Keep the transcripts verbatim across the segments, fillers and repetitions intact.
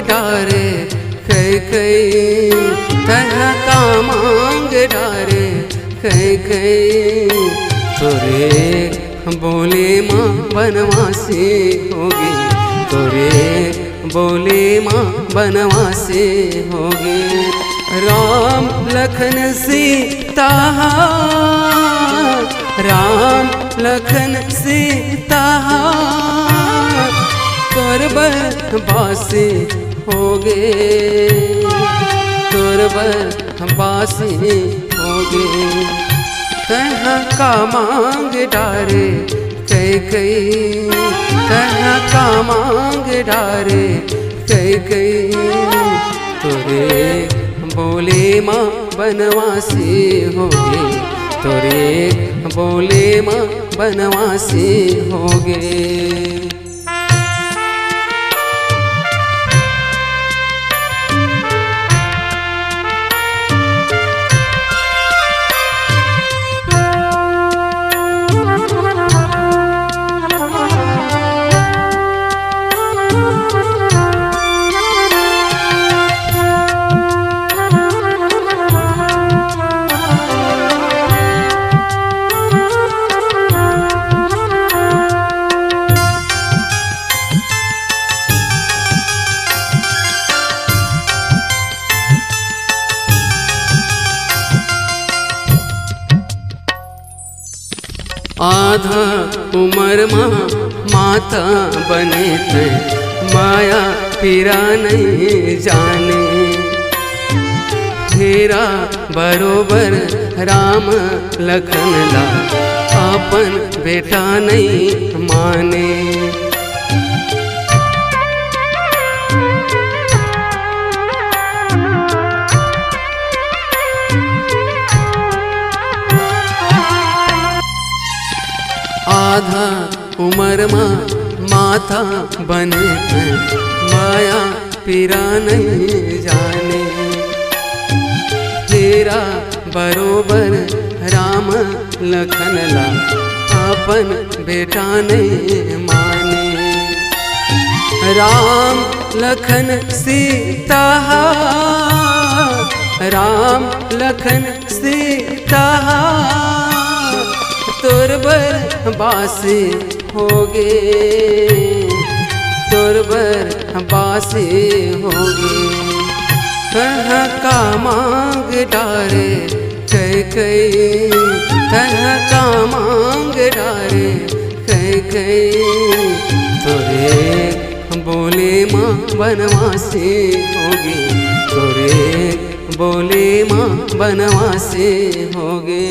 डारे कई कई, तैं ह का मांग डारे कई कई। तोरे बोले म बनवासी होगे, तोरे बोले म बनवासी होगे। राम लखन सीता हा, राम लखन सीता हा, तोर बर बासी होगे, तोर बर बासी होगे। तैं ह का मांग डारे कई कई, तैं ह का मांग डारे कई कई। तोरे बोले म बनवासी होगे, तोरे बोले म बनवासी होगे। आधा उमर म माता बने तैं, माया पीरा नइ जाने। हेरा बरोबर राम लखन ला, अपन बेटा नइ माने। आधा उमर म माता बने तैं, माया पीरा नइ जाने। हेरा बरोबर राम लखन ला, अपन बेटा नइ माने। राम लखन सीता हा, राम लखन सीता हा, तोर बर बासी होगे, तोर बर बासी होगे। तैं ह का मांग डारे कई कई, तैं ह का मांग डारे कई कई। तोरे बोले म बनवासी होगे, तोरे बोले म बनवासी होगे।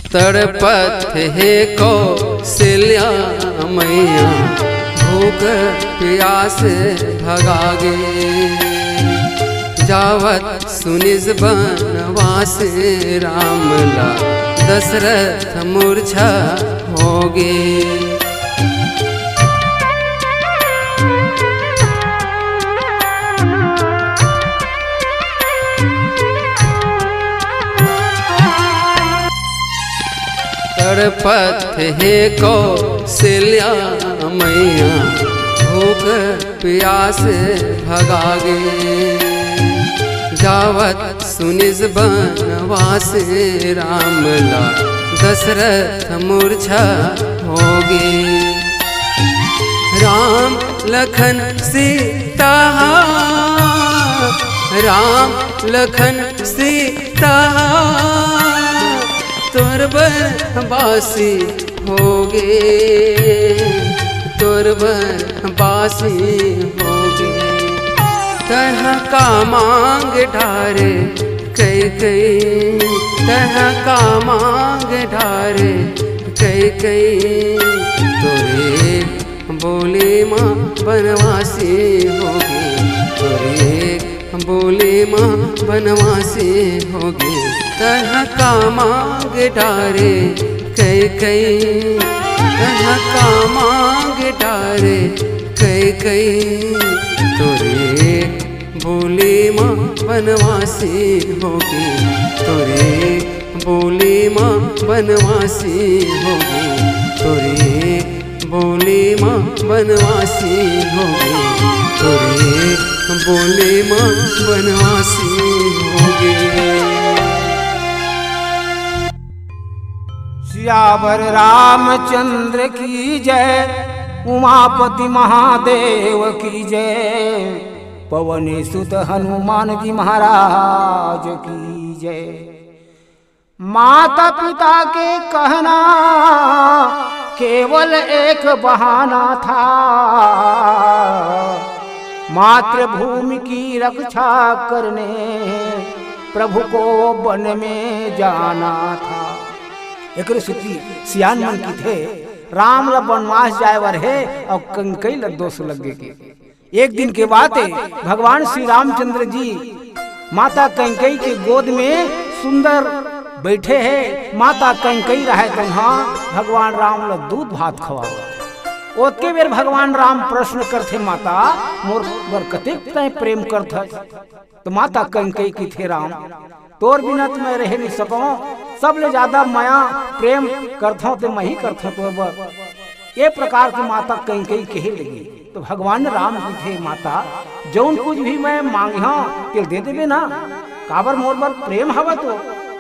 तड़पत हे कौशल्या मैया, भूख पियास भगागे। जावत सुनिस बनवास राम ला, दशरथ मूर्छा होगे। तड़पत हे कौशल्या मैया, भूख पियास भगागे। जावत सुनिस बनवास राम ला, दशरथ मूर्छा होगे। राम लखन सीता हा, राम लखन सीता हा, तोर बर बासी होगे, तोर बर बासी होगे। तैं ह का मांग डारे कई कई तैं ह का मांग डारे, कई कई तोरे बोली म बनवासी होगे, तोरे बोली म बनवासी होगे। तैं ह का मांग डारे, कई कई तैं ह का मांग डारे, कई कई तोरे बोली म बनवासी होगे, तोरे बोली म बनवासी होगे, तोरे बोली म बनवासी होगे, तोरे बोली म बनवासी होगे। सियावर रामचंद्र की जय, उमापति महादेव की जय, पवन सुत हनुमान जी महाराज की जय। माता पिता के कहना केवल एक बहाना था, मातृभूमि की रक्षा करने प्रभु को वन में जाना था। एकरे सेती सियान मन किथे, राम ल बनवास जाय बर हे अउ कैकई ल दोस लगे के। एक दिन के बात हे, भगवान श्री रामचंद्र जी माता कैकई के गोद में सुंदर बैठे हे। माता कैकई रहय तहाँ भगवान राम ल दूध भात खवावय। ओतके बेर भगवान राम प्रश्न करथे, माता, मोर बर कतेक तैं प्रेम करथस? त माता कैकई किथे, राम, तोर बिना त मैं रहे नइ सकंव, सबले जादा मया प्रेम करथंव ते मैं ही करथंव तोर बर। ए प्रकार के माता कैकई कहे लगी। त भगवान राम किथे, माता, जऊन कुछ भी मैं मांगहूं, तेला दे देबे ना? काबर मोर बर प्रेम हवय तो,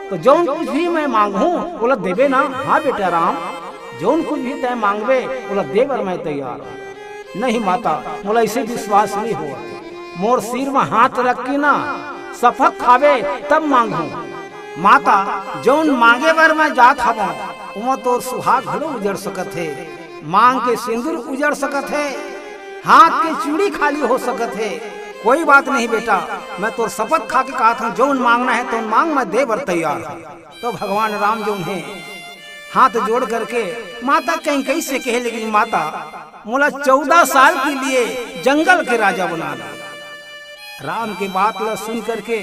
त जऊन कुछ भी मैं मांगहूं, ओला देबे ना? हां बेटा राम, जऊन कुछ भी तैं मांगबे, ओला दे बर मैं तैयार हंव। नहीं माता, मोला अइसे विश्वास नइ होवत। मोर सिर म हाथ रख के ना, सपत खाबे तब मांगहूं। माता, जऊन मांगे बर मैं जात हवंव, ओमा तोर सुहाग घलो उजड़ सकत हे, मांग के सिंदूर उजड़ सकत हे, हाथ के चूड़ी खाली हो सकत हे। कोई बात नहीं बेटा, मैं तोर सपत खा के कहत हंव, जऊन मांगना हे तऊन मांग, मैं दे बर तैयार हंव। त भगवान राम जऊन हे, हाथ जोड़ करके माता कैकई से कहे लगिन, माता, मोला चौदह साल के लिए जंगल के राजा बना दे। राम के बात ल सुन करके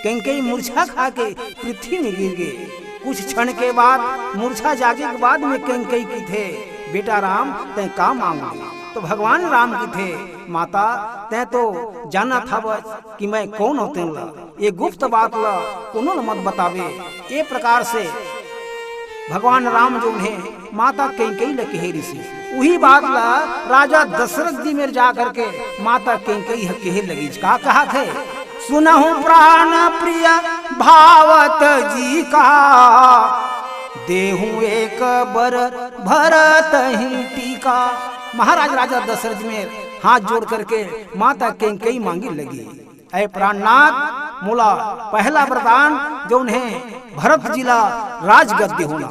कैकई मूर्छा खा के पृथ्वी में गिर गे। कुछ क्षण के बाद, मूर्छा जागे के बाद में कैकई किथे, बेटा राम, तैं का मांग ले? त भगवान राम किथे, माता, तैं तो जानत हवस कि मैं कोन हंव तेन ल। ए गुप्त बात ल कोनो ल मत बताबे। ए प्रकार से भगवान राम जऊन हे माता कैकई ल कहे रिहिसे, उही बात ल राजा दशरथ जी मेर जा करके माता कैकई ह कहे लगिस। का कहत हे? सुनहु प्राण प्रिय भावत जी का, देहु एक बर भरत ही टीका। महाराज राजा दशरथ जी मेर हाथ जोड़ करके माता कैकई मांगे लगी, ऐ प्राणनाथ, मोला पहला वरदान जऊन हे भरत जी ला राजगद्दी होना,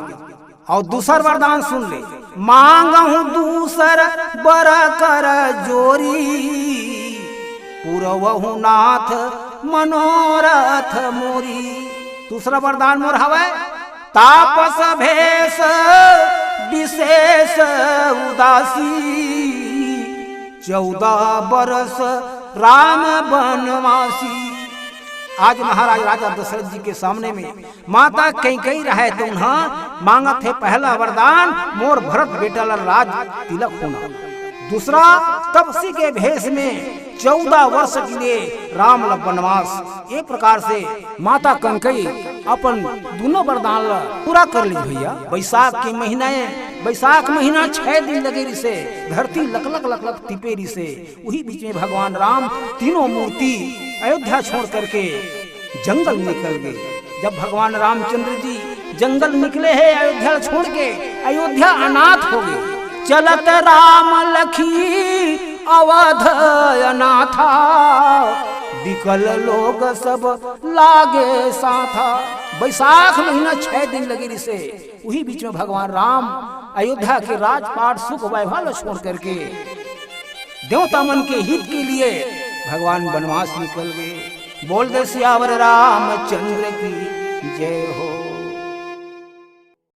अउ दूसर वरदान सुन ले, मांगहु दूसर बर कर जोरी, पुरवहु नाथ मनोरथ मोरी। दूसरा वरदान मोर हवय, तापस भेष विशेष उदासी, चौदह बरस राम बनवासी। आज महाराज राजा दशरथ जी के सामने में माता कैकई रहय त उन्हा मांगत हे पहला वरदान, मोर भरत बेटा ला राज तिलक होना। दूसरा, तपसी के भेष में चौदह वर्ष के लिए राम ला बनवास। ए प्रकार से माता कैकई अपन दूनों वरदान ला पूरा कर ली भैया। बैसाख के महीना ए, बैसाख महीना छह दिन लगे रिहिसे, धरती लकलक लकलक तिपे रिहिसे। उही बीच में भगवान राम तीनों मूर्ति अयोध्या छोड़ करके जंगल निकल गे। जब भगवान रामचंद्र जी जंगल निकले हे अयोध्या छोड़ के, अयोध्या अनाथ हो गे। चलत राम लखी अवध अनाथा, बिकल लोग सब लागे साथा। बैसाख महीना छह दिन लगे रिहिसे, उही बीच में भगवान राम अयोध्या के राजपाट सुख वैभव ल छोड़ करके देवता मन के हित के लिए भगवान बनवास निकल गे। बोल दे सियावर रामचंद्र की जय हो।